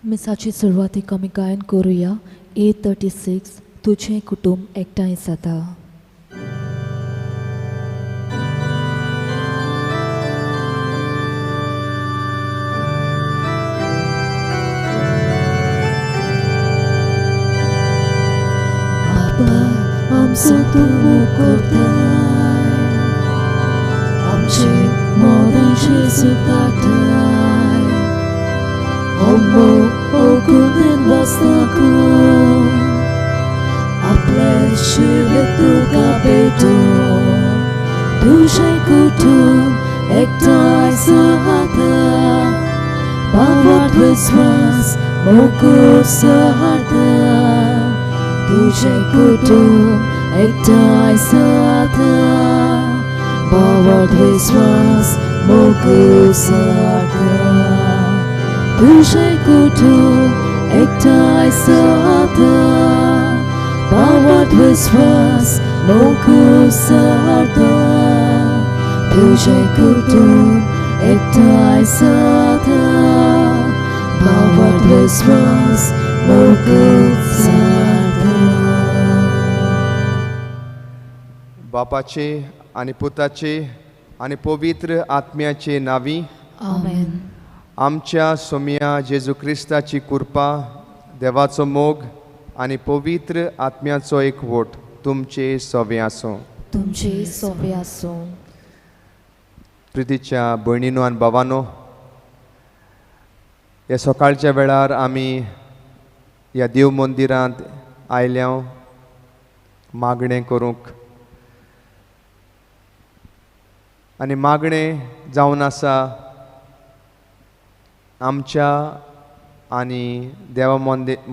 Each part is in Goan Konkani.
मिसाची सुरवातीक आमी गायन करुया 836 तुजें कुटुंब एकठांय जाता. बाबा आमचो तूं मोग करताय, आमचे मोगाचें सुदारताय, हो ओगुदेन वसनाकू आपले शिवे तुका भेटून तुजें कुटुंब एकठांय जाता, भावार्थ विस्वास मोग सहार्ता, तुजें कुटुंब एकठांय जाता, भावार्थ विस्वास मोग सहार्ता, तुजें कुटुंब एकठांय जाता, भावार्थ विस्वास मोग सहार्ता, तुजें कुटुंब एकठांय जाता, भावार्थ विस्वास मोग सहार्ता. बापाचे आनी पुताचे आनी पवित्र आत्म्याचे नांवी आमेन. आमच्या सोमया जेजू क्रिस्ताची कृपा, देवाचो मोग आनी पवित्र आत्म्याचो एकवट तुमचे सोबे आसूं. तुमचे सोबे आसूं. प्रितीच्या भयणीनो आनी भावानो, ह्या सकाळच्या वेळार आमी ह्या देव मंदिरांत आयल्या मागणें करूंक, आनी मागणें जावन आसा आमच्या आनी देवा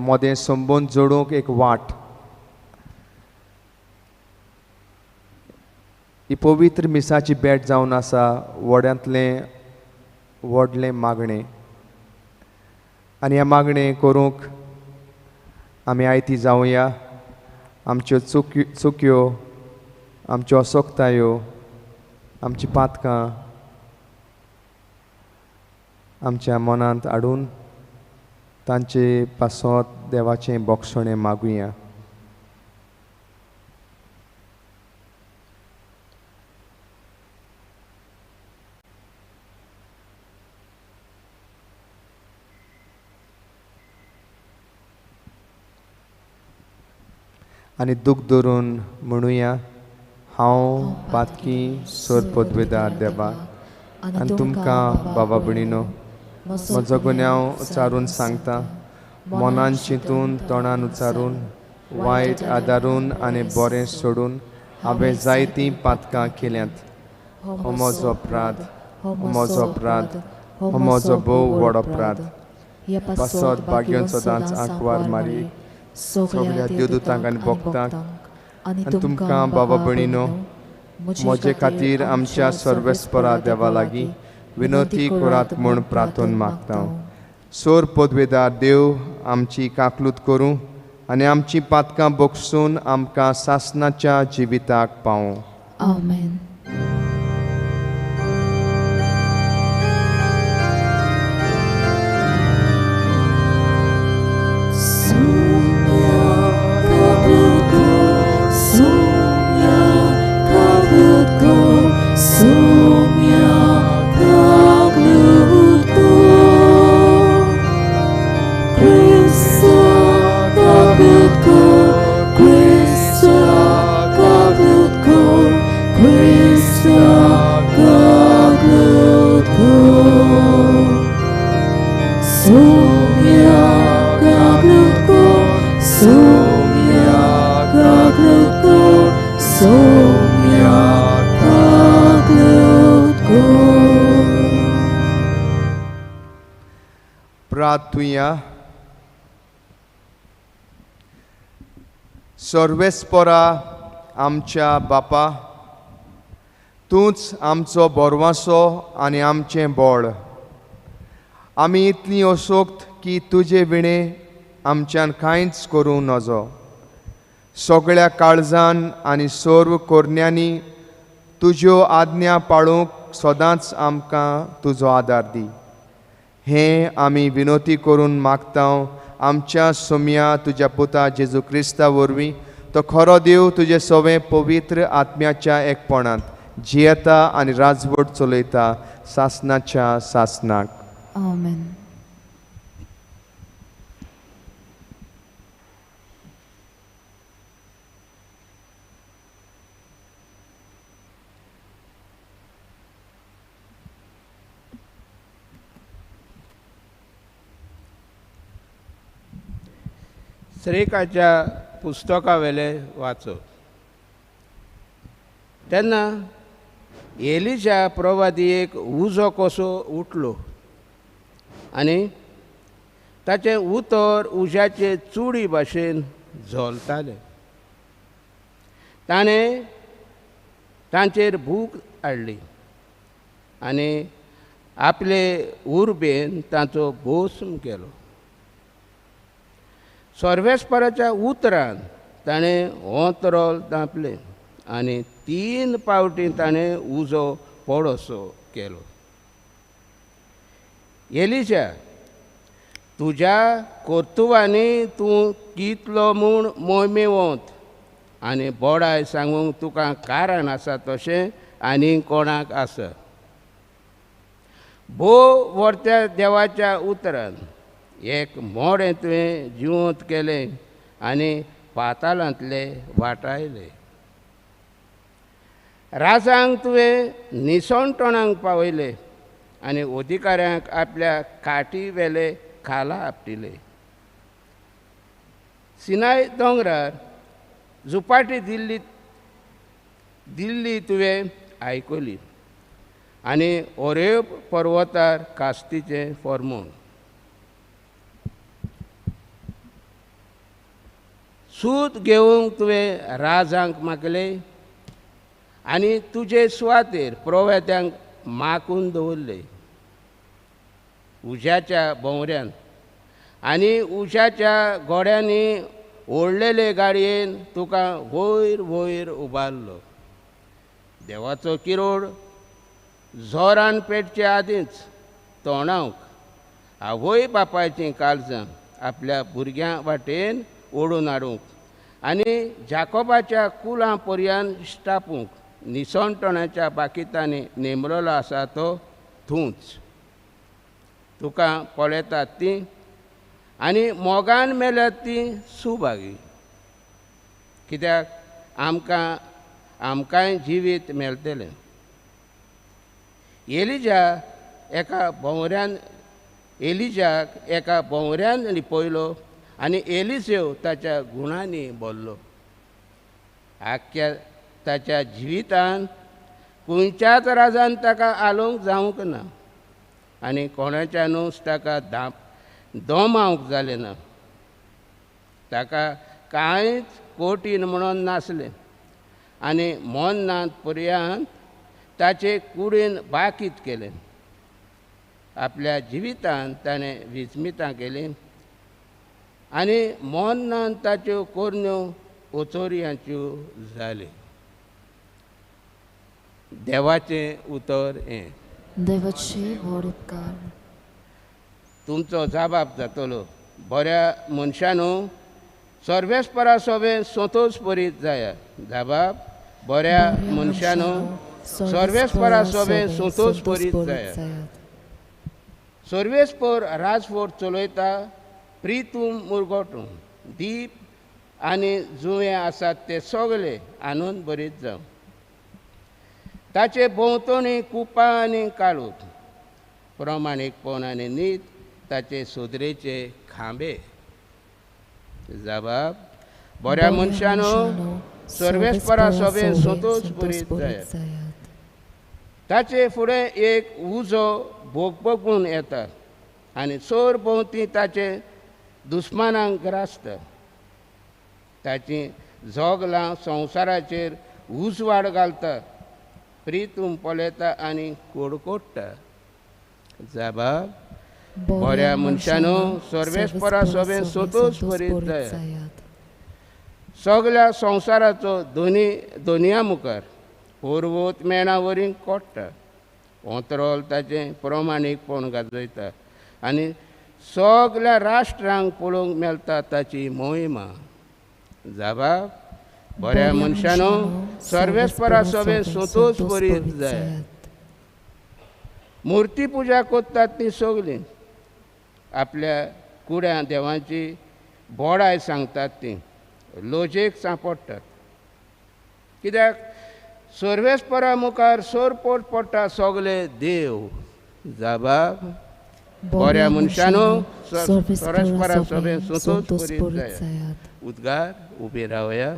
मदें संबंद जोडूंक एक वाट. ही पवित्र मिसाची भेट जावन आसा व्हड्यांतलें व्हडलें मागणें, आनी ह्या मागणें करूंक आमी आयती जावया. आमच्यो चुक्यो, आमच्यो असक्तायो, आमची पातकां आमच्या मनांत हाडून तांचे पासत देवाचें बोगसणें मागुया. आनी दूख धरून म्हणुया, हांव पातकी सोर पदवेदार देवा आनी तुमकां बाबा भयणीनो म्हजो गुन्यांव उच्चारून सांगता, मनान चिंतून तोंडान उच्चारून वायट आदारून आनी बरें सोडून हांवें जायतीं पातकां केल्यांत. हो म्हजो अपराध, हो म्हजो अपराध, हो म्हजो भोव व्हड अपराध. पासत भाग्योन सदांच आंकवार मारी सगळ्या देवदूतांक आनी भक्तांक आनी तुमकां बाबा भयणीनो म्हजे खातीर आमच्या सर्वेस्परा देवा लागीं विनोती करात म्हूण प्रार्थना मागता. सोर पदवेदार देव आमची काकलूत करूं आनी आमची पातकां बगसून आमकां सासनाच्या जिविताक पावूं. आमेन. प्रार्थुया. सर्वेस्परा आमच्या बापा, तूंच आमचो बोरवासो आनी आमचें बळ. आमी इतलीं असोक्त की तुजे विणें आमच्यान कांयच करूं नजो. सगळ्या काळजान आनी सर्व कोरण्यांनी तुज्यो आज्ञा पाळूंक सदांच आमकां तुजो आदार दी. हें आमी विनोती करून मागता आमच्या सोम्या तुज्या पुता जेजू क्रिस्ता वरवीं, तो खरो देव तुजे सवें पवित्र आत्म्याच्या एकपणांत जियेता आनी राजवट चलयता सासनाच्या सासनाक. आमेन. श्रेकाच्या पुस्तकावेले वाचो. तेन्ना एलिशा प्रवादी एक उजो कसो उठलो आनी ताचें उतर उज्याचे चुडी भाशेन झोलतालें. ताणें तांचेर भूक हाडली आनी आपले उर्बेन तांचो भोसम केलो. सर्वेस्पराच्या उतरान ताणें होंतरोल धांपलें आनी 3 पावटी ताणें उजो पडसो केलो. एलिशा, तुज्या कर्तुवांनी तूं कितलो म्हूण मोमेवंत आनी बोडाय सांगूंक तुका कारण आसा तशें आनी कोणाक आसा. भोव व्हरत्या देवाच्या उतरान एक मोडें तुवें जिवंत केलें आनी पातालांतले वाटायले. राजांक तुवें निसणटणांक पावयले आनी अधिकाऱ्यांक आपल्या काटी वेले खाला आपटिले. सिनाय दोंगरार झुपाटी दिल्ली दिल्ली तुवें आयकली आनी ओरेब पर्वतार कास्तीचें फॉर्मून. सूत घेवंक तुवें राजांक मागले आनी तुजे सुवातेर प्रोवेत्यांक माकून दवरले. उज्याच्या भोंवऱ्यान आनी उज्याच्या घोड्यांनी ओडलेले गाडयेन तुका वयर वयर उबारलो. देवाचो किरोड जोरान पेटचे आदींच तोंडावंक आवय बापायचीं काळजां आपल्या भुरग्यां वाटेन ओडून हाडूंक आनी जाकोबाच्या कुलां पर्यान स्टापूंक निसणटणाच्या बाकितांनी नेमलेलो आसा तो तूंच. तुका पळयतात ती आनी मोगान मेल्यात ती सुभागी, कित्याक आमकां आमकांय जिवीत मेळटलें. एलिजा एका भोंवऱ्यान एलिजाक एका भोंवऱ्यान लिपयलो आनी एलिसेव ताच्या गुणांनी भरलो. आख्ख्या ताच्या जिवितान खंयच्याच राजान ताका आलोवंक जावंक ना आनी कोणाच्यानूच ताका दमावंक जालें ना. ताका कांयच कठीण म्हणून नासलें आनी मरणांत पर्यंत ताचे कुडीन बाकीत केलें. आपल्या जिवितान ताणें विस्मितां केलीं आनी मरणान ताच्यो करण्यो ओचोरयांच्यो जाल्यो. देवाचें उतर हें. देवाचे व्हड उपकार. तुमचो जाबाब जातलो. बऱ्या मनशानू सर्वेस्परा सोबें संतोष परीत जाया. जाबाब बऱ्या मनशानू सर्वेस्परा सोबें संतोष परीत जाया. सर्वेस्पर राजवट चलयता. प्रितूम मुरगोटूम दीप आनी जुंवे आसात ते सगळे आनंद भरीत जावं. ताचे भोंवतणी कुपां आनी काळोख, प्रमाणीकपण आनी नीत ताचे सोदरेचे खांबे. जाबाब बऱ्या मनशानो सर्वेस्परा सोबें संतोष भरीत जायात. ताचे फुडें एक उजो भोगभोगून येता आनी चोर भोंवती ताचे दुस्मानांक ग्रासता. ताचीं जोगलां संवसाराचेर उजवाड घालता. प्रितूम पळयता आनी कोडकोडटा. जाबाब बऱ्या मनशानो सर्वेस्परा सोबें संतोष भरीत जायात. सगळ्या संवसाराचो दोनया मुखार पर्वत मेणा वरी कोट्टा. ओंतरोल ताचें प्रमाणीकपण गाजयता. आनी सगल्या राष्ट्रांक पळोवंक मेळटा ताची मोहिमा. जाबाब बऱ्या मनशानो सर्वेस्परा सभेन संतोष बरीत जायात. मुर्ती पुजा करतात ती सगळीं आपल्या कुड्या देवांची बोडाय सांगतात ती लोजेक सांपडटात. कित्याक सर्वेस्परा मुखार सोरपोट पडटा सगळे देव. जाबाब बऱ्या मनशानो सर्वेस्परा सभेन संतोष बरीत जायात. उद्गार उबे रावया.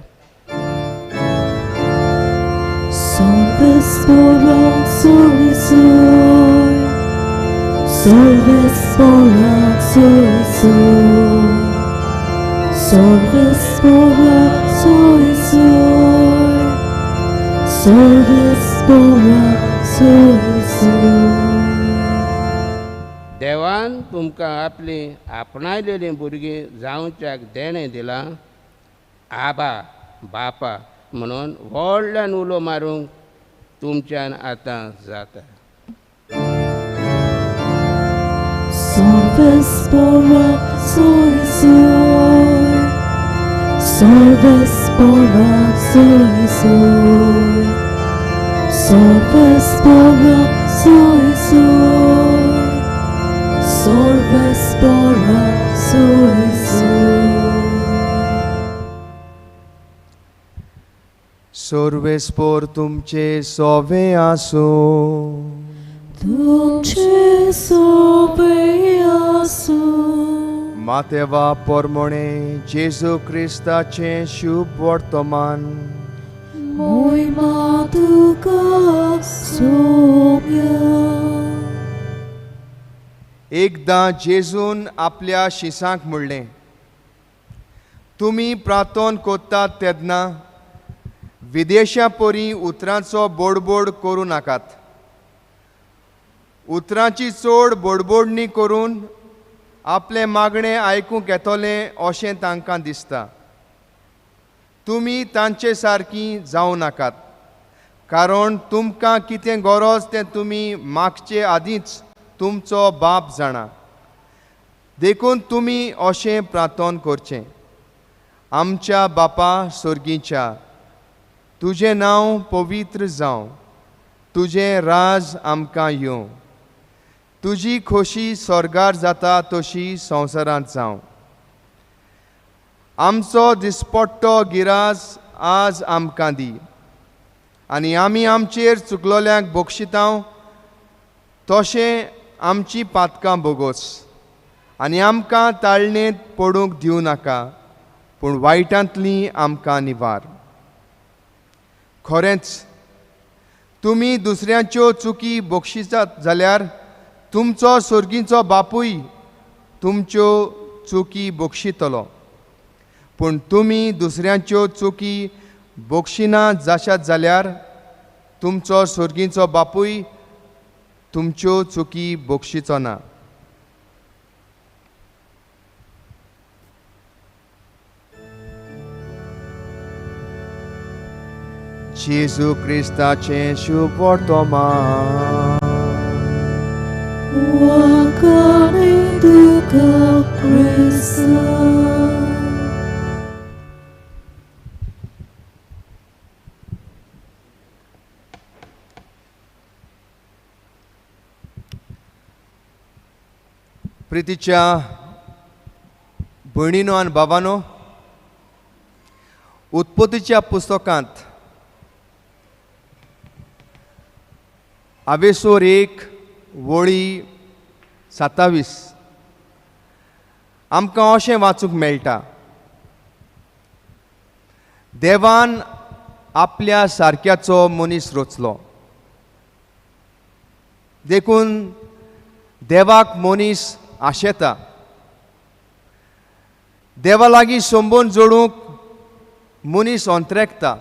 देवान तुमकां आपली आपणायलेलीं भुरगीं जावच्याक देणें दिलां. आबा बापा म्हणून व्हडल्यान उलो मारूंक तुमच्यान आतां जाता. सर्वेस्पोर तुमचे सोवे आसूं. तुमचे सोवे आसूं. मातेवा पोरमोणे जेजू क्रिस्ताचें शुभ वर्तमान. मोहिमा तुका सोम्या. एकदां जेजून आपल्या शिसांक म्हणलें, तुमी प्रार्थन करतात तेन्ना विदेशा परी उतरांचो बोडबोड करूं नाकात. उतरांची चड बोडबोडणी करून आपलें मागणें आयकूंक येतलें अशें तांकां दिसता. तुमी तांचे सारकी जावं नाकात, कारण तुमकां कितें गरज तें तुमी मागचे आदींच तुमचो बाप जाणा. देखून तुमी अशें प्रार्थन करचें, आमच्या बापा सर्गीच्या, तुजें नांव पवित्र जावं, तुजें राज आमकां येवं, तुजी खोशी स्वर्गार जाता तशी संवसारांत जावं. आमचो दिसपट्टो गिराज आज आमकां दी, आनी आमी आमचेर चुकलोल्यांक बक्षितांव तशें आमची पातकां बोगोस, आनी आमकां ताळणेंत पडूंक दिवं नाका, पूण वायटांतली आमकां निवार. खरेंच तुमी दुसऱ्यांच्यो चुकी बक्षिसात जाल्यार तुमचो सर्गीचो बापूय तुमच्यो चुकी बक्षितलो. पूण तुमी दुसऱ्यांच्यो चुकी बक्षिना जाशात जाल्यार तुमचो सर्गीचो बापूय तुमच्यो चुकी बक्षिचो ना. जेजू क्रिस्ताचें शुभ वर्तमान. प्रितीच्या भयणीनो आनी बाबानो, उत्पत्तीच्या पुस्तकांत आवेसोर 1 वळी 27 आमकां अशें वाचूंक मेळटा, देवान आपल्या सारक्याचो मनीस रचलो, देखून देवाक मनीस आशेता. देवा लागीं संबंद जोडूंक मनीस अंतरेकता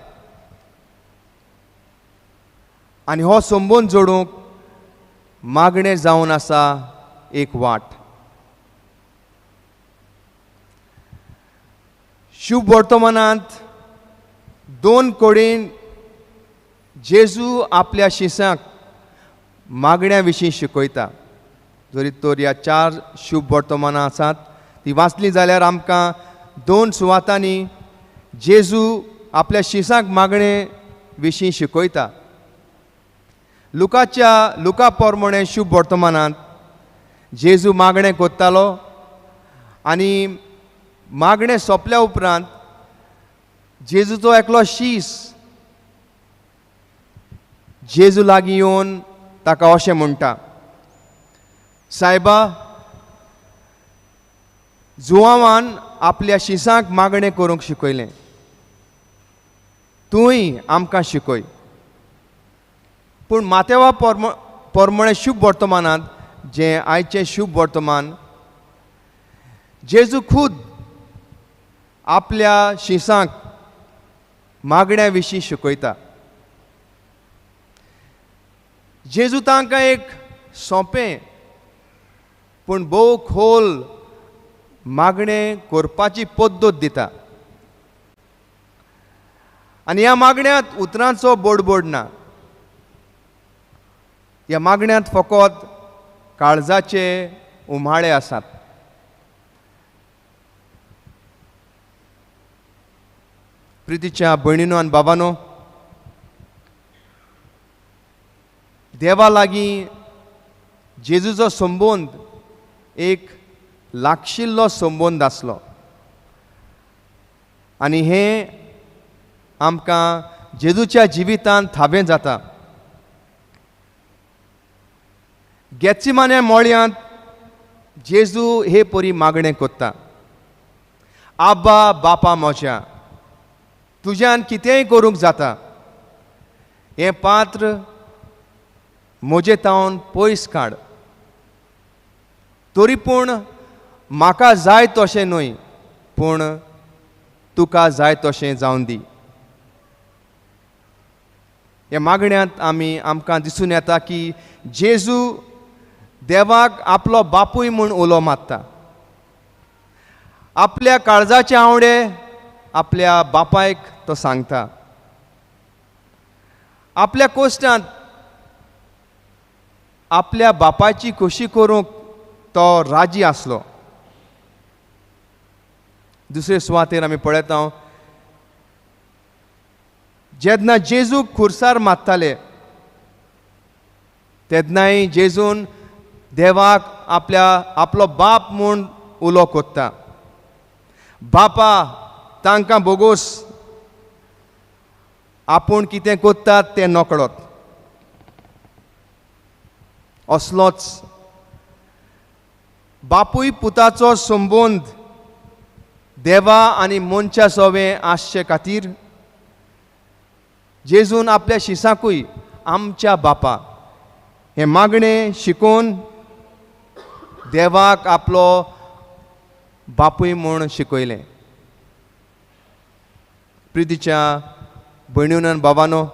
आनी हो संबंद जोडूंक मागणें जावन आसा एक वाट. शुभ वर्तमानांत 2 कडेन जेजू आपल्या शिसांक मागण्या विशीं शिकयता. जरी तर ह्या चार शुभ वर्तमानां आसात ती वाचली जाल्यार आमकां दोन सुवातांनी जेजू आपल्या शिसांक मागणे विशीं शिकयता. लुकाच्या लुका पोरमोणे शुभ वर्तमानांत जेजू मागणें कोत्तालो आनी मागणें सोंपल्या उपरांत जेजूचो एकलो शीस जेजू लागीं येवन ताका अशें म्हणटा, सायबा, जुवांवान आपल्या शिसांक मागणें करूंक शिकयलें, तूंय आमकां शिकय. पूण मातेवा पोरमोळे शुभ वर्तमानांत जें आयचें शुभ वर्तमान, जेजू खूद आपल्या शिसांक मागण्या विशीं शिकयता. जेजू तांकां एक सोंपें पूण भोव खोल मागणें करपाची पद्दत दिता आनी ह्या मागण्यांत उतरांचो बोडबोड ना. ह्या मागण्यांत फकत काळजाचे उमाळे आसात. प्रितीच्या भयणीनो आनी बाबानो, देवा लागीं जेजूचो संबंद एक लागशिल्लो संबंद आसलो आनी हें आमकां जेजूच्या जिवितांत थावें जाता. गेत्सिमान्या मळ्यांत जेजू हे परी मागणें कोत्ता, आब्बा बापा म्हज्या, तुज्यान कितेंय करूंक जाता, हें पात्र म्हजे तावन पयस काड, तरी पूण म्हाका जाय तशें न्हय पूण तुका जाय तशें जावन दी. ह्या मागण्यांत आमी आमकां दिसून येता की जेजू देवाक आपलो बापूय म्हूण उलो मारता. आपल्या काळजाचे आवडे आपल्या बापायक तो सांगता. आपल्या कोश्टांत आपल्या बापायची खोशी करूंक तो राजी आसलो. दुसरे सुवातेर आमी पळयता, जेन्ना जेजूक खुर्सार मारताले तेन्नाय जेजून देवाक आपल्या आपलो बाप म्हूण उलो कोत्ता, बापा तांकां बोगोस, आपूण कितें कोत्तात तें नकळत. असलोच बापूय पुताचो संबंद देवा आनी मनशा सोवें आसचे खातीर जेजून आपल्या शिसाकूय आमच्या बापा हें मागणें शिकोवन देवाक आपलो बापूय म्हूण शिकयलें. प्रितीच्या भयणीन आनी बाबानो,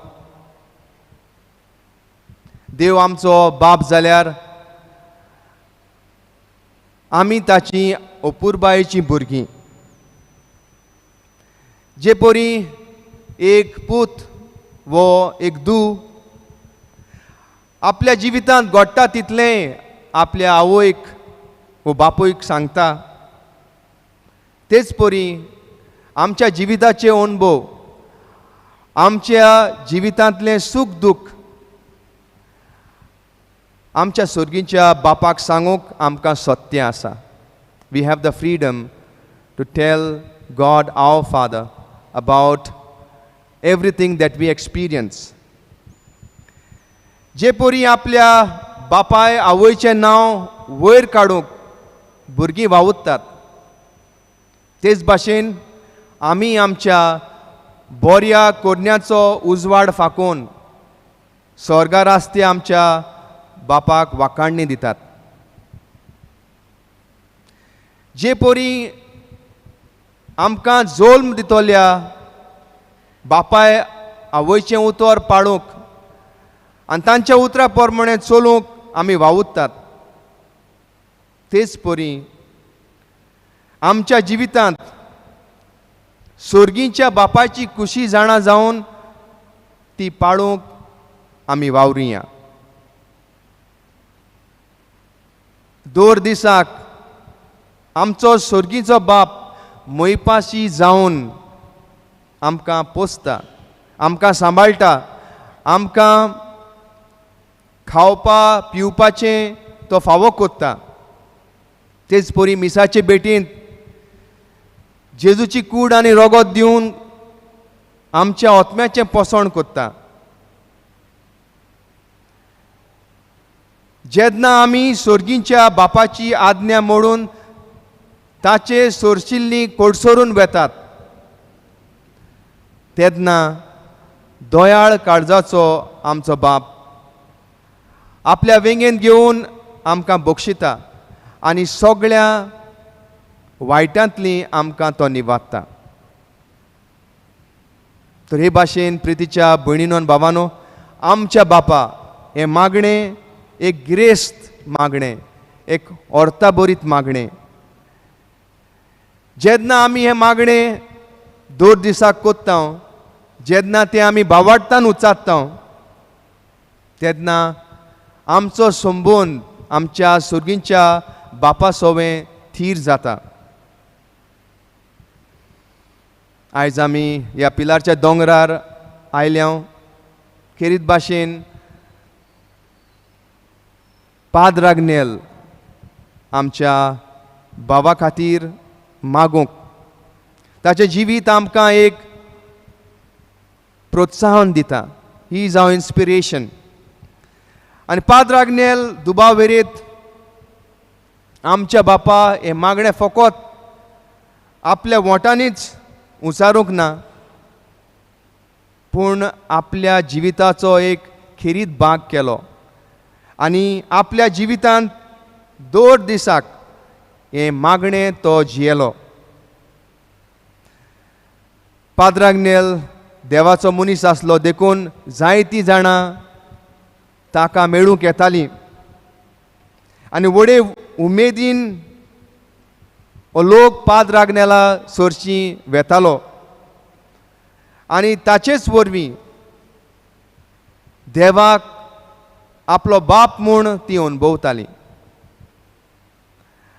देव आमचो बाप जाल्यार आमी ताची अपुरबायेची भुरगीं. जे परी एक पूत वो एक धूव आपल्या जिवितांत घडटा तितलें आपल्या आवयक वो बापूयक सांगता, तेच परी आमच्या जिविताचे अणभव, आमच्या जिवितांतलें सूख दूख आमच्या सोर्गीच्या बापाक सांगूंक आमकां सत्य आसा. We have the freedom to tell God our father about everything that we experience. जे परी आपल्या बापाय आवयचें नांव वयर काडूंक भुरगीं वावुरतात, तेच भाशेन आमी आमच्या बोऱ्या कोरण्याचो उजवाड फाकोवन स्वर्गा रास्ते आमच्या बापाक वाखाणणी दितात. जे परी आमकां जल्म दितल्या बापाय आवयचें उतर पाळूंक आनी तांच्या उतरा प्रमाणे चलूंक आमी वावुरतात, तेच परी आमच्या जिवितांत सोर्गींच्या बापायची खुशी जाणा जावन ती पाळूंक आमी वावरुया. दर दिसाक आमचो सोर्गीचो बाप मोयपाशी जावन आमकां पोसता, आमकां सांबाळटा, आमकां खावपा पिवपाचें तो फावो कोत्ता. तेच परी मिसाचे भेटींत जेजूची कूड आनी रगत दिवन आमच्या आत्म्याचें पोसण कोत्ता. जेन्ना आमी सोर्गीच्या बापाची आज्ञा मोडून ताचे सोरशिल्ली कोडसरून वेतात तेन्ना दयाळ काळजाचो आमचो बाप आपल्या वेंगेंत घेवन आमकां बक्षिता आनी सगळ्या वायटांतली आमकां तो निवाडटा. तर हे भाशेन प्रितीच्या भयणीनो आनी भावानो, आमच्या बापा हें मागणें एक गिरेस्त मागणें, एक अर्था बरीत मागणें. जेन्ना आमी हें मागणें दर दिसाक कोत्ता, जेन्ना तें आमी भावार्थान उच्चारता, तेन्ना आमचो संबंद आमच्या सोर्गींच्या बापा सोवें थीर जाता. आयज आमी ह्या पिलारच्या दोंगरार आयल्या. खेरीत भाशेन पाद्र आग्नेल आमच्या बाबा खातीर मागूंक, ताचें जिवीत आमकां एक प्रोत्साहन दिता. He is our inspiration. आनी पाद्र आग्नेल दुबाव वेरेत आमच्या बापा हें मागणें फकत आपल्या वोंटांनीच उचारूंक ना, पूण आपल्या जिविताचो एक खेरीत भाग केलो आनी आपल्या जिवितांत दर दिसाक हें मागणें तो जियेलो. पाद्र आग्नेल देवाचो मनीस आसलो देखून जायतीं जाणां ताका मेळूंक येतालीं आनी व्हडे उमेदीन हो लोक पाद्र आग्नेला सरशी वेतालो आनी ताचेच वरवीं देवाक आपलो बाप म्हूण ती अणभवताली.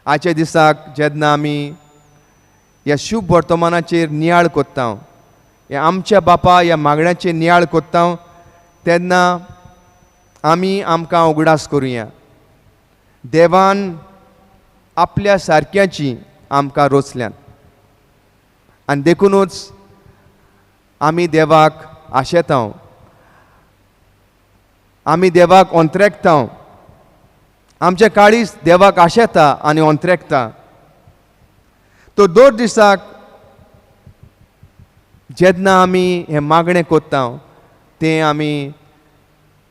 आयच्या दिसाक जेन्ना आमी ह्या शुभ वर्तमानाचेर नियाळ कोत्ता, ह्या आमच्या बापा ह्या मागण्याचेर नियाळ कोत्ता, तेन्ना आमी आमकां उगडास करुया, देवान आपल्या सारक्याची आमकां रोचल्यात आनी देखुनूच आमी देवाक आशेता, आमी देवाक ओंत्रेकता, आमचें काळीज देवाक आशेता आनी ओंत्रेकता. तो दर दिसाक जेन्ना आमी हें मागणें कोत्ता तें आमी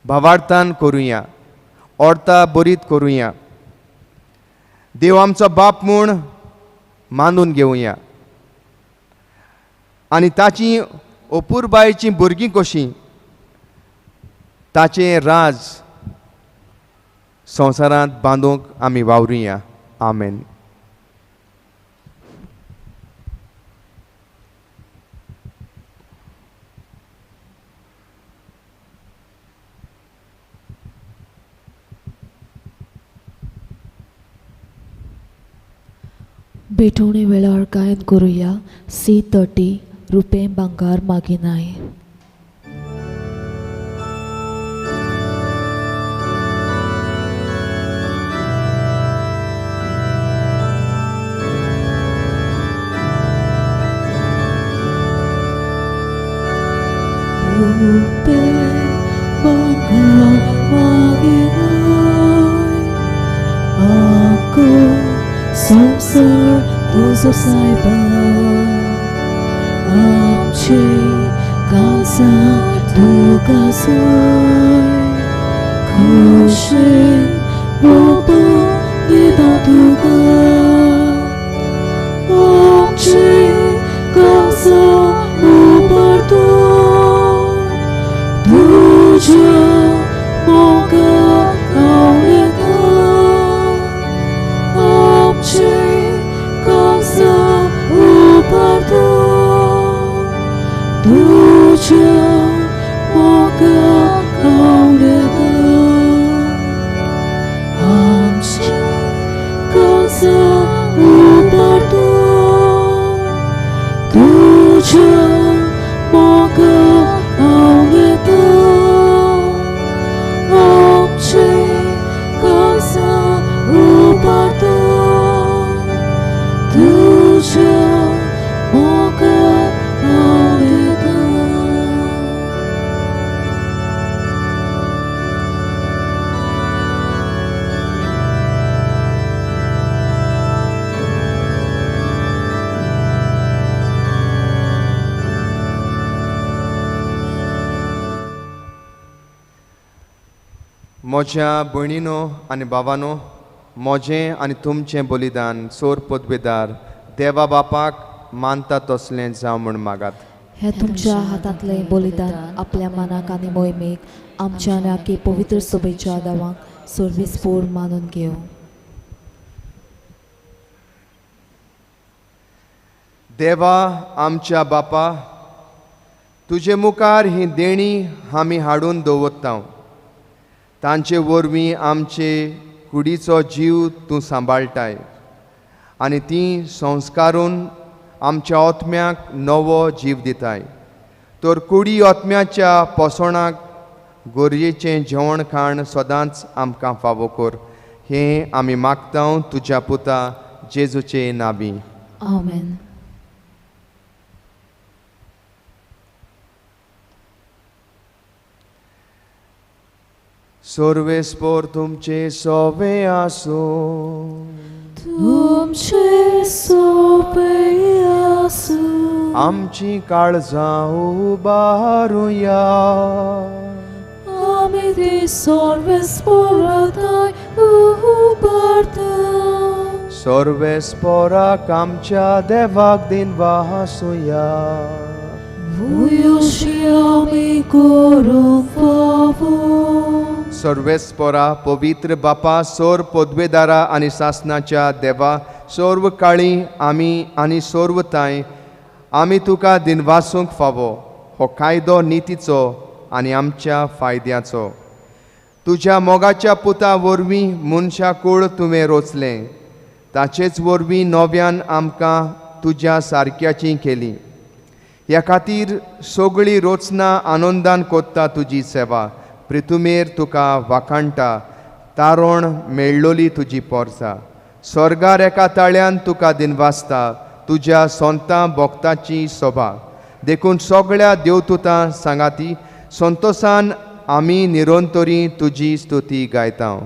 भावार्थान करुया, अर्था बरीत करुया, देव आमचो बाप म्हूण मानून घेवया आनी ताची अपुरबायेचीं भुरगीं कशीं ताचें राज संवसारांत बांदूंक आमी वावरुया. आमेन. भेटवणे वेळार गायन करुया C30 रुपें भांगार मागिनाय. रुपें भांगार मागिनाय आको संवसार तुजो सायबा, आमचे काळजां तुका जाय, खोशेन ओंपून दिता तुका, आमचे काळजां उबारता तुज्या मोगा खावयता, आमचे काळजां उबारता तुज्या मोगा खावयता. म्हज्या भयणीनो आनी भावानो, म्हजें आनी तुमचें बलिदान सोर पदवेदार देवा बापाक मानता तसलें जावं म्हूण मागात. हे तुमच्या हातांतलें बलिदान आपल्या मनाक आनी मोहिमेक आमच्या आनी आखी पवित्र सभेच्या दावांक सर्वेस्पोर मानून घेवं. देवा आमच्या बापा, तुजे मुखार ही देणी आमी हाडून दवरता. तांचे वरवीं आमचे कुडीचो जीव तूं सांबाळटाय आनी ती संस्कारून आमच्या आत्म्याक नवो जीव दिताय. तर कुडी आत्म्याच्या पोसणाक गरजेचें जेवण खाण सदांच आमकां फावो कर, हें आमी मागता तुज्या पुता जेजूचे नांवी. आमेन. सर्वेस्पोर तुमचे सोवे आसूं. तुमचे सोवे आसूं. आमची काळजां उबारुया. आमी ती सर्वेस्पोराक उबारता. सर्वेस्पोराक आमच्या देवाक दिनवासुया. सर्वेस्पोरा पवित्र बापा, सोर पदवेदारा आनी सासनाच्या देवा, सर्व काळी आमी आनी सर्व तांय आमी तुका दिनवासूंक फावो. हो कायदो नितीचो आनी आमच्या फायद्याचो. तुज्या मोगाच्या पुता वरवीं मनशा कूळ तुवें रोचलें, ताचेच वरवीं नव्यान आमकां तुज्या सारक्याची केली. ह्या खातीर सगळी रोचना आनंदान कोत्ता तुजी सेवा. प्रितुमेर तुका वाखाणटा, तारण मेळ्ळोली तुजी पोरसा. स्वर्गार एका ताळ्यान तुका दिनवासता, तुज्या संतां भक्ताची सोबा. देखून सगळ्या देवदूतां सांगाती संतोसान आमी निरंतरी तुजी स्तुती गायता.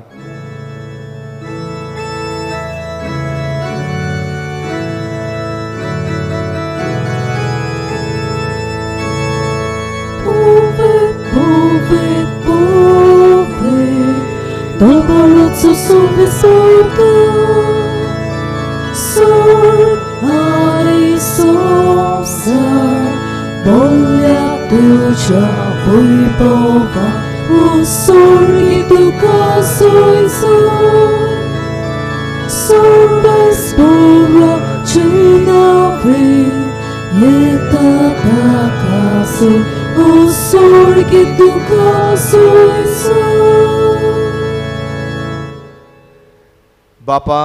बापा,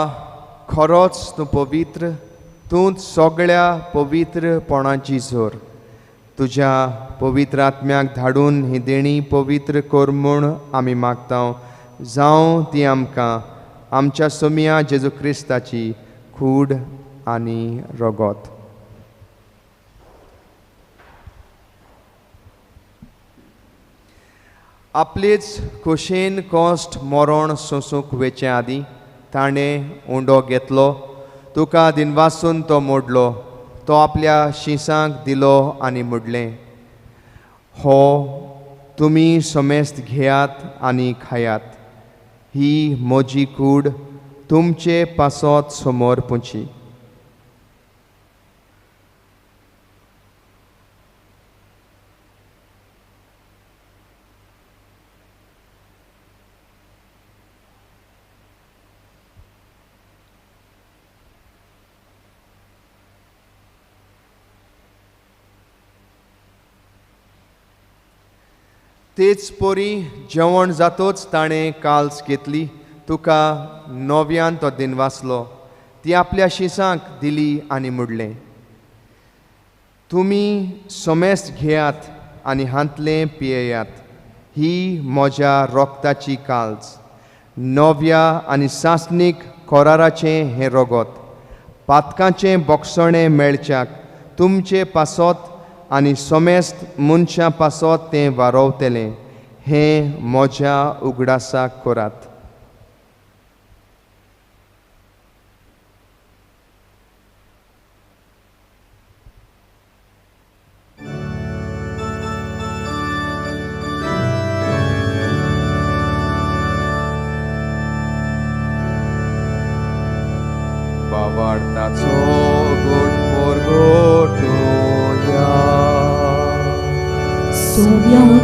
खरोच तूं पवित्र, तूंच सगळ्या पवित्रपणाची जोर. तुज्या पवित्र आत्म्याक धाडून ही देणी पवित्र कर म्हूण आमी मागता. जावं ती आमकां आमच्या सोमिया जेजू क्रिस्ताची कूड आनी रगत. आपलेच खोशेन कश्ट मरण सोंसूंक वेचे आदीं ताणें उंडो घेतलो, तुका दिनवासून तो मोडलो, तो आपल्या शिंसांक दिलो आनी म्हणलें, हो तुमी समेस्त घेयात आनी खायात, ही म्हजी कूड तुमचे पासत समोर पुची. तेच परी जेवण जातोच ताणें काल्स घेतली, तुका नव्यान तो दिनवासलो, ती आपल्या शिसांक दिली आनी म्हणलें, तुमी समेस्त घेयात आनी हांतलें पियेयात, ही म्हज्या रोगताची काल्स, नव्या आनी सासणीक कराराचें हें रगत, पातकांचें बोगसणें मेळच्याक तुमचे पासत आनी समेस्त मनशां पासत तें वारोवतलें, हें म्हज्या उगडासाक करात.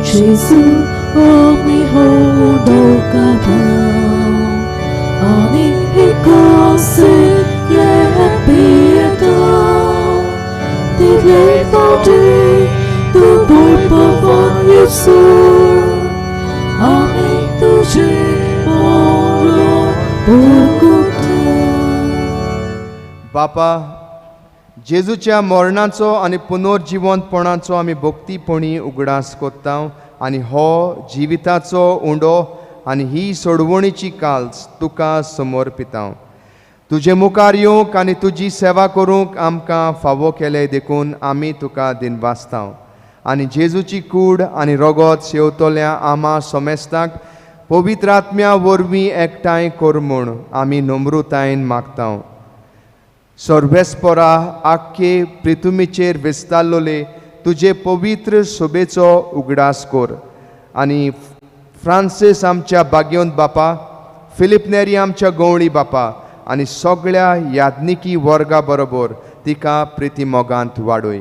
जेजू आमी हो उंडो काडता आनी एकासे पियेता तितले फावटी तूं वैभवान येसर आमी तुजें मरण भोगता. बापा, जेजूच्या मरणाचो आनी पुनर्जिवंतपणाचो आमी भक्तीपणी उगडास कोत्ता आनी हो जिविताचो उंडो आनी ही सोडवणीची काल्स तुका समर्पिता. तुजे मुखार येवंक आनी तुजी सेवा करूंक आमकां फावो केले देखून आमी तुका दिनवासता. आनी जेजूची कूड आनी रगत सेवतल्या आमा सोमेस्ताक पवित्र आत्म्या वरवीं एकठांय कर म्हूण आमी नम्रतायेन मागता. सर्वेस्परा आख्खे पृथ्वीचेर विस्तारलोले तुजे पवित्र सोबेचो उगडास कर आनी फ्रांसीस आमच्या बागेवंत बापा, फिलीप नेरी आमच्या गवळी बापा आनी सगळ्या याज्ञिकी वर्गा बरोबर तिका प्रिती मोगांत वाडय.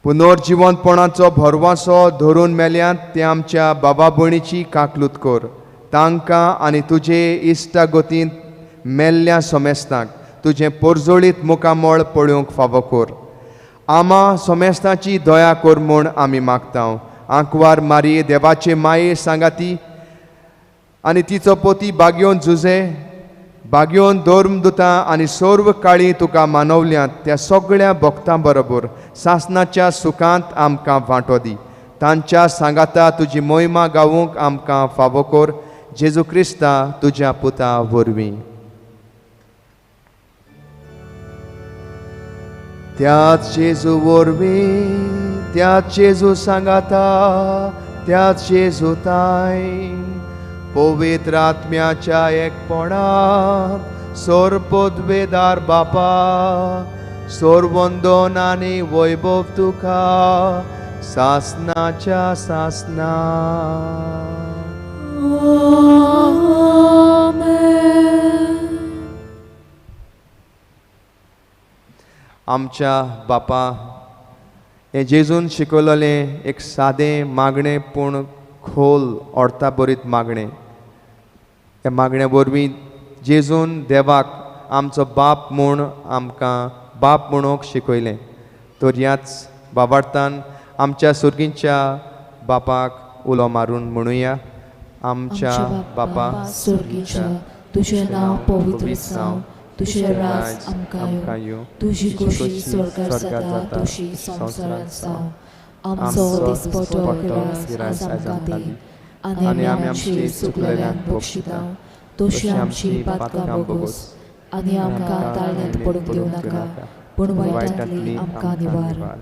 पुनर्जिवंतपणाचो भरवासो धरून मेल्यांत ते आमच्या बाबा भयणीची काकलूत कर. तांकां आनी तुजे इश्टागतींत मेल्ल्या सोमेस्तांक तुजें पोरजोळीत मुखामळ पळोवंक फावो कर. आमा सोमेस्तांची दया कर म्हूण आमी मागता. आंकवार मारये देवाचे माये सांगाती आनी तिचो पोती बागयोन जुजे बागयोन धर्मदुतां आनी सर्व काळी तुका मानवल्यांत त्या सगळ्या भक्तां बरोबर सासनाच्या सुखांत आमकां वांटो दी. तांच्या सांगाता तुजी मोहिमा गावूंक आमकां फावो कर. जेजू क्रिस्ता तुज्या पुता वरवीं. त्याच जेजू वरवीं, त्याच जेजू सांगाता, त्याच जेजू ताईन पवित्र आत्म्याच्या एकपणांत सोरपदवेदार बापा, सोरवंदन आनी वैभव तुका सासनाच्या सासना. आमच्या बापा, हें जेजून शिकयलें एक सादें मागणें पूण खोल अर्थाभरीत मागणें. त्या मागण्या वरवीं जेजून देवाक आमचो बाप म्हूण आमकां बाप म्हणूंक शिकयलें. तर ह्याच बाबार्थान आमच्या सुर्गींच्या बापाक उलो मारून म्हणुया, आमच्या बापा सुर्गीच्या, तुजें नांव पवित्र जावं, तुजें राज आमकां येवं, तुजी खोशी स्वर्गार जाता तशी संवसारांत जावं. आमचो दिसपटो गिरास आज आमकां दी आनी आमी आमची चुकलेल्यांक बक्षिता तशी आमची पातकां भोगोस आनी आमकां ताळ्यांत पडूंक दिवं नाका, पूण वायटांतली आमकां निवार.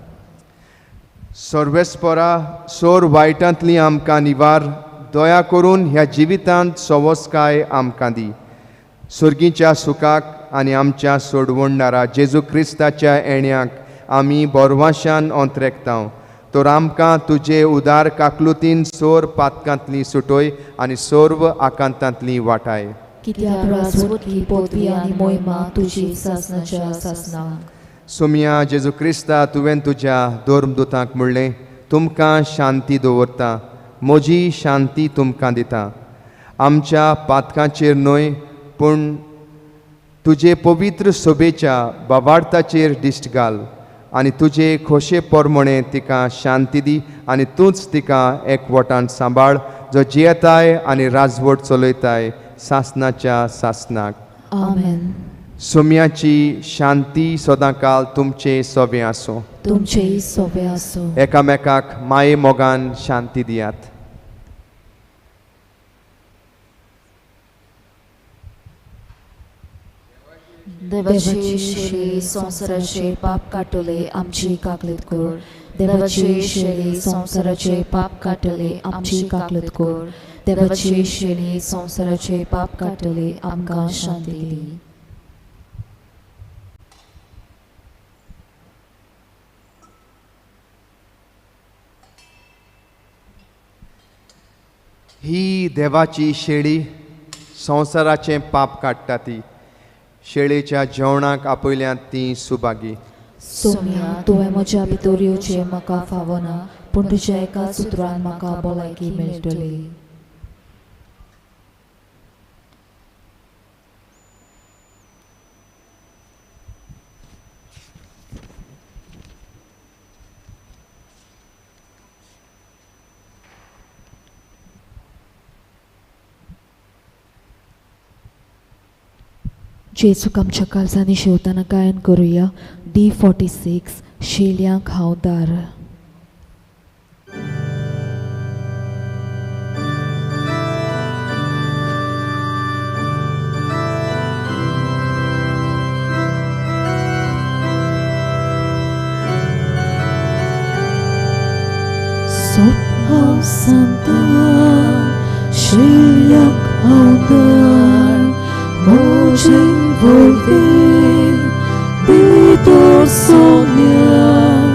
सर्वेस्परा, सोर वायटांतली आमकां निवार. दया करून ह्या जिवितांत सवसकाय आमकां दी. सुर्गीच्या सुखाक आनी आमच्या सोडवणदारा जेजू क्रिस्ताच्या येण्याक आमी बोरवाशान अंतरेकता. तर आमकां तुजे उदार काकलुतीन सोर पातकांतली सुटोय आनी सर्व आकांतांतली वाटाय. कित्याक राजवटकी पदवी आनी मोहिमा तुजी सासनाच्या सासनाक. सोमिया जेजू क्रिस्ता, तुवें तुज्या धर्मदुतांक म्हणलें, तुमकां शांती दवरता, म्हजी शांती तुमकां दिता. आमच्या पातकांचेर न्हय पूण तुजे पवित्र सोबेच्या बाबार्थाचेर दिश्ट घाल आनी तुजे खोशे प्रमाणे तिका शांती दी आनी तूंच तिका एकवटान सांबाळ, जो जियेताय आनी राजवट चलयताय सासनाच्या सासनाक. आमेन. सोम्याची शांती सदांकाल तुमचे सोबे आसूं. तुमचेय सोबे आसूं. एकामेकाक माये मोगान शांती दियात. देवाची शेली संवसाराचे पाप काडटले आमची काकलत कर. देवाची शेली संवसाराचे पाप काडटले आमची काकलत कर. देवाची शेली संवसाराचे पाप काडटले आमकां शांती दी. ही देवाची शेळी संवसाराचें पाप काडटा ती. शेळेच्या जेवणाक आपयल्यांत ती सुभागी. सोम्या, तुवें म्हज्या भितर येवचें म्हाका फावना, पूण तुज्या एका सुत्रान म्हाका भलायकी मेळटली. जेजूक आमच्या काळजांनी शेवताना गायन करुया. D46 शेल्यांक हांव दार. सोप सांगता शेल्यांक हांव दार, म्हजे वरवीं भितर सोन्यार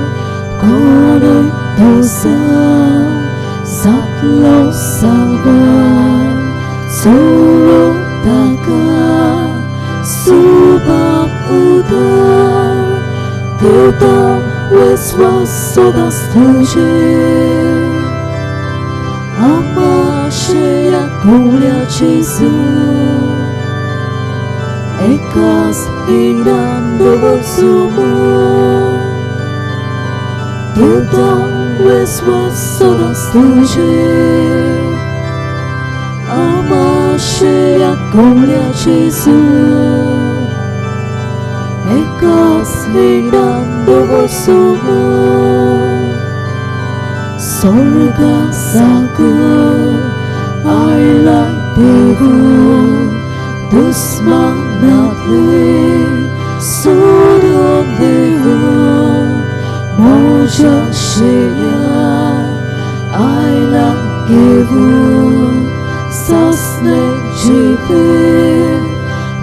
कोणूय थंयसर जातलो साबार, चोरो ताका सुबाब उदार, दिवता विस्वास सदांच तुजेर. आमाशेल्या कोल्या जेजू एकाच हिंडान दवरचो म्हूण, दिवता विस्वास सदांच तुजेर. आमाशेल्या कोल्या जेजू एकाच हिंडान दवरचो म्हूण. स्वर्गा सागर आयला देवूळ, दुस्मानांतले सोडून देवूळ, म्हज्या शेल्या आयला घेवून, सासणे जिवीत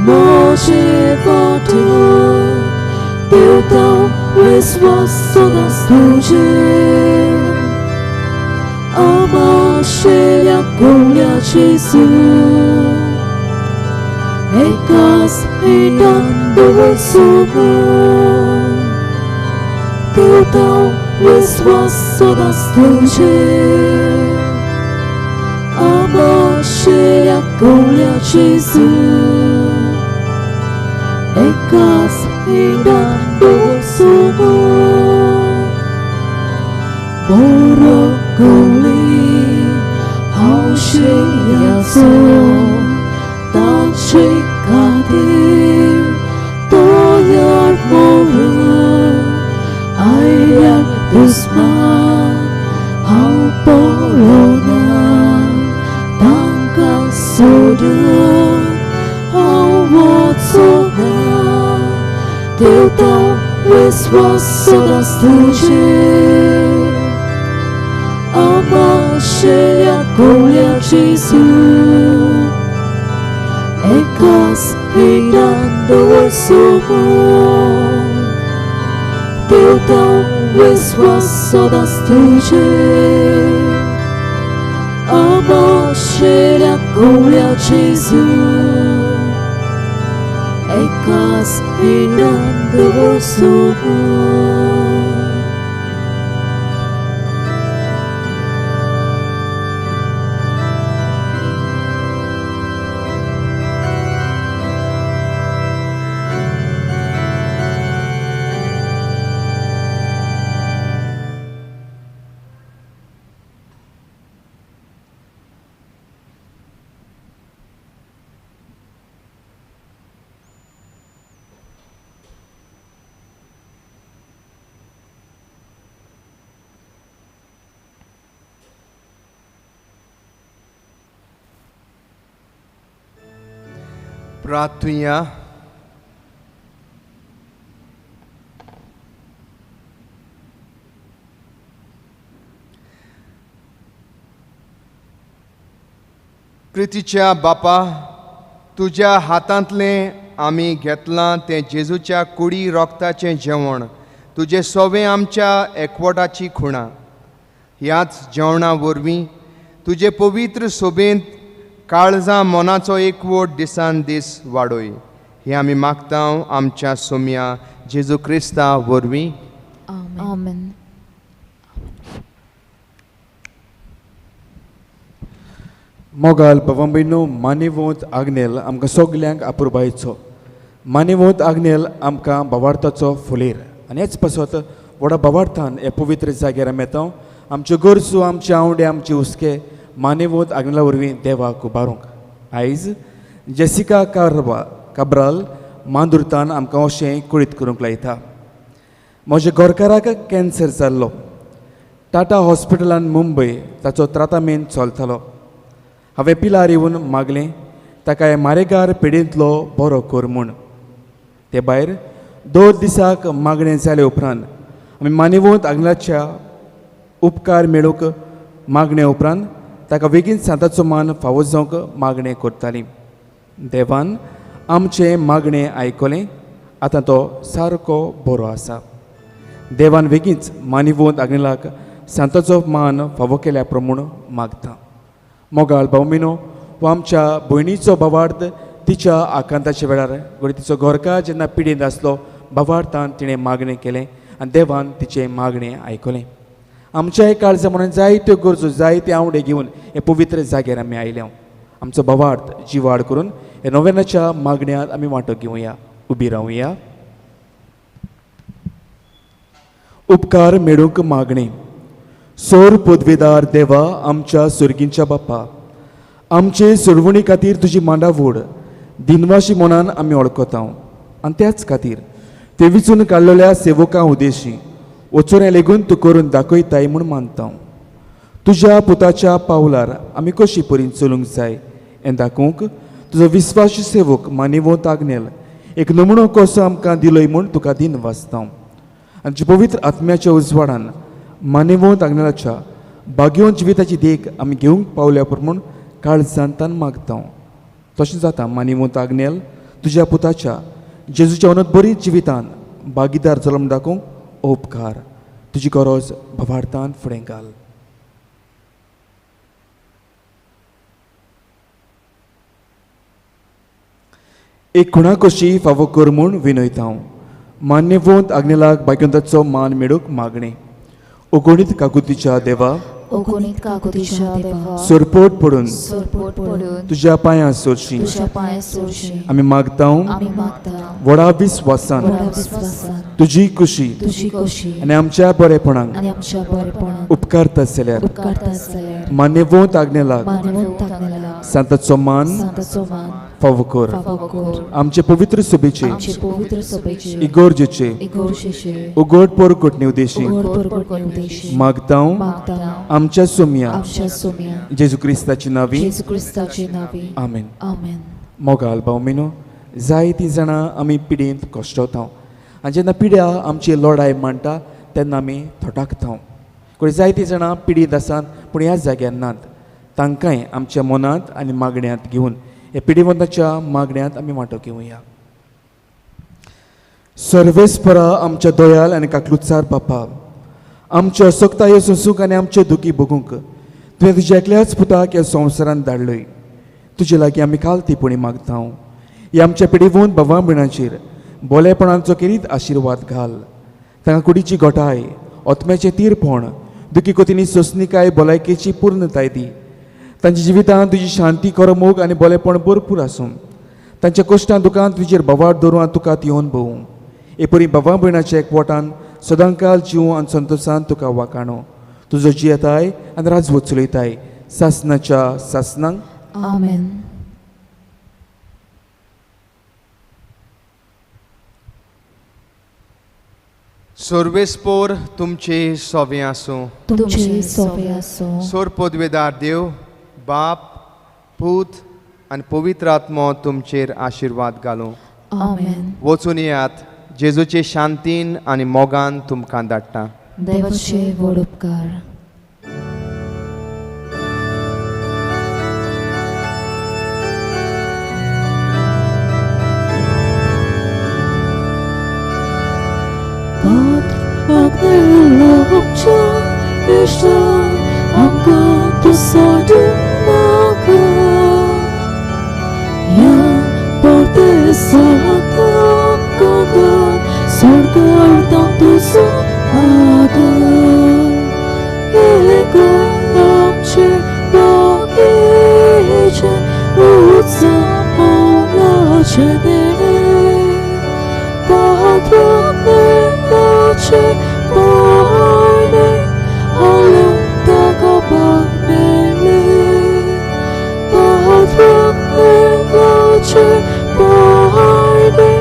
म्हजे वाटून, दिवता विस्वास सदांच तुजेर. आमाशेल्या कोल्या जेजू एकाच हिंडान दवरचो म्हूण, दिवता विस्वास सदांच तुजेर. आमाशेल्या कोल्या जेजू एकाच हिंडान दवरचो म्हूण. बरो कोली हांव शेल्याचो, ताचे खातीर तयार मरून, आयल्यार दुस्मान हांव पळोवना, तांकां सोडून हांव वचना, दिवता विस्वास सदांच तुजेर. आमाशेल्या कोल्या जेजू एकाच हिंडान दवरचो म्हूण, दिवता विस्वास सदांच तुजेर. आमाशेल्या कोल्या जेजू एकाच हिंडान दवरचो म्हूण. प्रार्थुया. प्रितीच्या बापा, तुज्या हातांतलें आमी घेतलां तें जेजूच्या कुडी रोगताचें जेवण, तुजें सोवें आमच्या एकवटाची खुणा. ह्याच जेवणा वरवीं तुजे पवित्र सोबेंत काळजां मनाचो एकवट दिसान दीस वाडय. हे आमी मागता आमच्या सोम्या जेजू क्रिस्ता वरवीं. आमेन. मोगाल बाबांबयनो, मानेवंत आग्नेल आमकां सगल्यांक आपुरबायचो. मानेवंत आग्नेल आमकां बावार्थाचो फुलेर आनी हेच पासत व्हडा बावार्थान हे पवित्र जाग्यार आमी येता. आमच्यो गरजो, आमचे आवडे, आमचे हुस्के मानेवंत आग्नेला वरवीं देवाक उबारूंक. आयज जेसिका काब्राल मांदुरतान आमकां अशें कळीत करूंक लायता. म्हज्या घरकाराक कॅन्सर जाल्लो. टाटा हॉस्पिटलान मुंबय ताचो त्रातामेन चलतालो. हांवें पिलार येवन मागलें ताका हे मारेगार पिडेंतलो बरो कर म्हूण. ते भायर 2 दिसाक मागणें जाले उपरांत आमी मानेवंत आग्नेलाच्या उपकार मेळोवंक मागणे उपरांत ताका बेगीन सांताचो मान फावो जावंक मागणें करतालीं. देवान आमचें मागणें आयकलें. आतां तो सारको बरो आसा. देवान बेगीनच मानेवंत आग्नेलाक सांताचो मान फावो केल्या प्रमाण मागता. मोगाळ भावमिनो, हो आमच्या भयणीचो भावार्थ तिच्या आकांताच्या वेळार घडये तिचो घरकार जेन्ना पिडेंत आसलो भावार्थान तिणें मागणें केलें आनी देवान तिचें मागणें आयकलें. आमच्याय काळजा म्हणून जायत्यो गरजो, जायते आवडे घेवन हे पवित्र जाग्यार आमी आयल्या. आमचो भावार्थ जिवाड करून हे नोवेनाच्या मागण्यांत आमी वांटो घेवया. उबी रावया. उपकार मेळूंक मागणें. सोर पदवेदार देवा, आमच्या सुर्गींच्या बापा, आमचे सोडवणी खातीर तुजी मांडावड दिनवाशी मनान आमी वळखता आनी त्याच खातीर ते विचून काडलेल्या सेवकां उदेशी वचोऱ्या लेगून तूं करून दाखयताय म्हूण मानता. तुज्या पुताच्या पावलार आमी कशी परीन चलूंक जाय हें दाखोवंक तुजो विस्वासी सेवक मानेवंत आग्नेल एक नमुनो कसो आमकां दिलोय म्हूण तुका दिन वाचता. आनी तुज्या पवित्र आत्म्याच्या उजवाडान मानेवंत आग्नेलाच्या भाग्यवंत जिविताची देख आमी घेवंक पावल्या प्रमाण काळजांतान मागता. तशें जाता मानेवंत आग्नेल तुज्या पुताच्या जेजूच्या अनंत बरी जिवितान भागीदार जल्म दाखोवंक उपकार. तुजी गरज भावार्थान फुडें घाल. एक खुणा कशी फावो कर म्हूण विनयता हांव. मान्यवंत आग्नेलाक भाग्यवंताचो मान मेळूंक मागणें. ओगणीत काकुतीच्या देवा, ओगणीत काकुतीच्या देवा, सरपोट पडून तुज्या पांयां सोरशी आमी मागता. व्हडा विस्वासान तुजी खुशी आनी आमच्या बरेपणाक उपकारता जाल्यार मान्यवंत आग्नेलाक सांताचो मान फावो कर. आमचे पवित्र सभेचे इगोर्जेचे उगड परकोटणे उदेशी मागता आमच्या सोम्या जेजू क्रिस्ताची नावी. आमेन. मोगाल भावमिनो, जायतीं जाणां आमी पिडेंत कश्टवता आनी जेन्ना पिड्या आमची लढाय मांडटा तेन्ना आमी थटाकता. कोण जायतीं जाणां पिडींत आसात पूण ह्या जाग्यार नात. तांकांय आमच्या मनांत आनी मागण्यांत घेवन ह्या पिडिवंताच्या मागण्यांत आमी वांटो घेवया. सर्वेस्परा आमच्या दयाल आनी काकलुचार बापा, आमच्यो असक्तायो सोंसूंक आनी आमच्यो दुखी भोगूंक तुवें तुज्या एकल्याच पुताक ह्या संवसारांत धाडलोय. तुजे लागीं आमी खालतीपणी मागता. ह्या आमच्या पिडिवंत भावा भयणांचेर बोलेपणाचो केरीत आशिर्वाद घाल. तांकां कुडीची घटाय, आत्म्याचें तीरपण, दुखी कोतींनी सोंसणीकाय, भलायकेची पूर्णताय दी. तांच्या जिवितांत तुजी शांती, खरो मोग आनी बोलेपण भरपूर आसूं. तांच्या कश्टां दुकान तुजेर भावार्थ दवरून आनी तुका येवन भोवूं. हे परी भावा भयणाच्या एकवटान सदांकाल जीव आनी संतोशान तुका वाखाणो. तुजो जियेताय आनी राजवट चलयताय सासनाच्या सासनांक. आमेन. सर्वेस्पोर तुमचे सोवे आसूं. तुमचे सोवे आसूं. सोर पदवेदार देव बाप, पूत आनी पवित्र आत्मो तुमचेर आशिर्वाद घालूं. आमेन. वचून येयात. जेजूचे शांतीन आनी मोगान तुमकां धाडटा. देवाचे व्हड उपकार. मागता तुजो आदर हे आमचे बागेचे उंच मोलाचें देणें पाद्र आग्नेलाचें पाळणें हालूंक ताका भाग मेळ्ळें पाद्र आग्नेलाचें पाळणें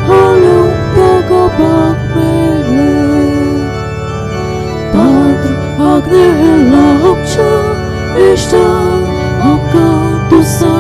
हालूंक ताका भाग मेळ्ळें पाद्र आग्नेला आमच्या इश्टा आमकां तुजो